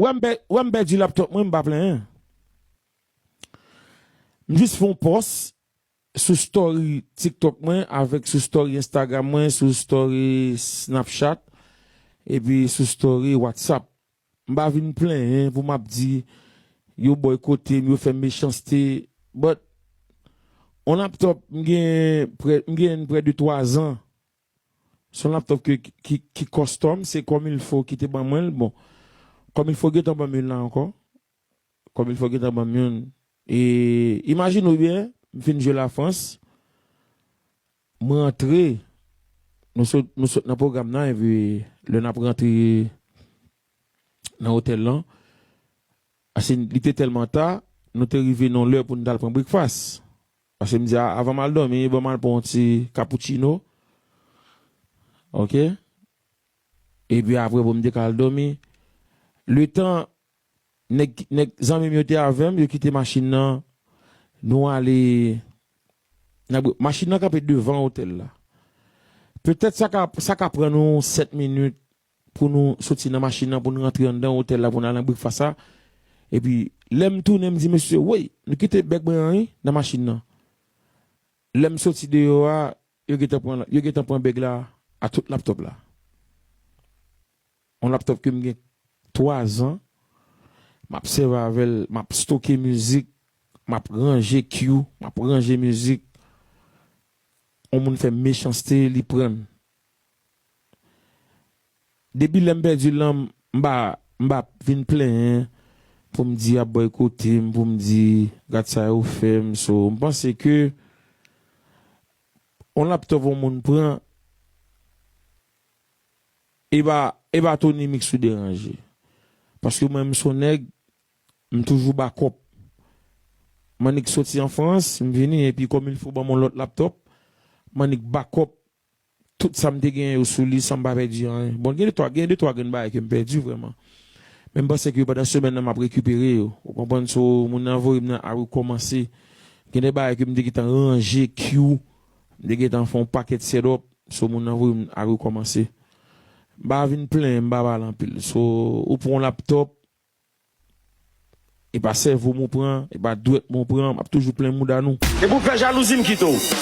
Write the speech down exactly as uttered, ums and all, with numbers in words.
Wè m pè- wè m pèdi laptop mwen, m pa plenyen. M jis fè yon pòs sou story TikTok mwen, avèk sou story Instagram mwen, sou story Snapchat, epi sou story WhatsApp. M pa vin plenyen pou m ap di yo bòykote m, yo fè m mechanste. But, on laptop, m gen prè, m gen prè de twa zan. Se yon laptop ke, ki, ki custom, se Comme Il Faut ki te ban mwen l. Bon, Comme Il Faut gentan ban m youn la ankò. Comme Il Faut gentan ban m youn. E imajine w byen, m fin jwe Lafrans, m rantre, nou sot, nou sot nan pwogram nan, epi lè n ap rantre nan otèl lan, ase li te tèlman ta, nou te rive nan lè pou n t al pran breakfast. Paske m di, "A, avan m al dòmi, ban m al pran yon ti cappuccino." Ok? Epi apre, pou m te ka al dòmi, letan nèg, nèg zanmi m yo te avè m, yo kite machin nan, nou ale, nan bri- machin nan kanpe devan otèl la. Petèt sa ka, sa ka pran nou sèt minit pou nou soti nan machin nan, pou nou rantre anndan otèl la, pou nou al nan breakfast la. Epi, lè m tounen, m di mesye, "Woy, nou kite bèg mwen an, wi, nan machin nan." Lè m soti deyò a, yo gentan pran, yo gentan pran bèg la a tout laptop la. Yon laptop ke m gen twa zan, m ap sèvi avè l, m ap stoke mizik, m ap ranje cue, m ap ranje mizik. Yon moun fè m mechanste, li pran l. Depi lè m pèdi l lan, m pa, m pa vin plenyen pou m di y ap bòykote m, pou m di, "Gad sa yo fè m." So, m panse ke yon laptop yon moun pran, e pa, e pa Tony Mix ou deranje. Paske mwen, m se yon nèg, m toujou bakòp. M annik soti an Frans, m vini, epi Comme Il Faut ban m yon lòt laptop, m annik bakòp tout sa m te genyen yo sou li san m pa pèdi anyen. Bon, gen de twa, gen de twa grenn bagay ke m pèdi vrèman. Men m panse ke pandan semèn nan, m ap rekipere yo. Ou konprann? So, moun nan voye m nan a rekòmanse. Gen de bagay ke m te gentan ranje, cue, m te gentan fè yon pakèt setup. So, moun nan voye m a rekòmanse. M pa vin plenyen, m pa pale anpil. So, ou pran yon laptop, e pa sèvo m ou pran, e pa dwèt m ou pran, m ap toujou plen mouda nou. E pou fè jalouzi m kite w.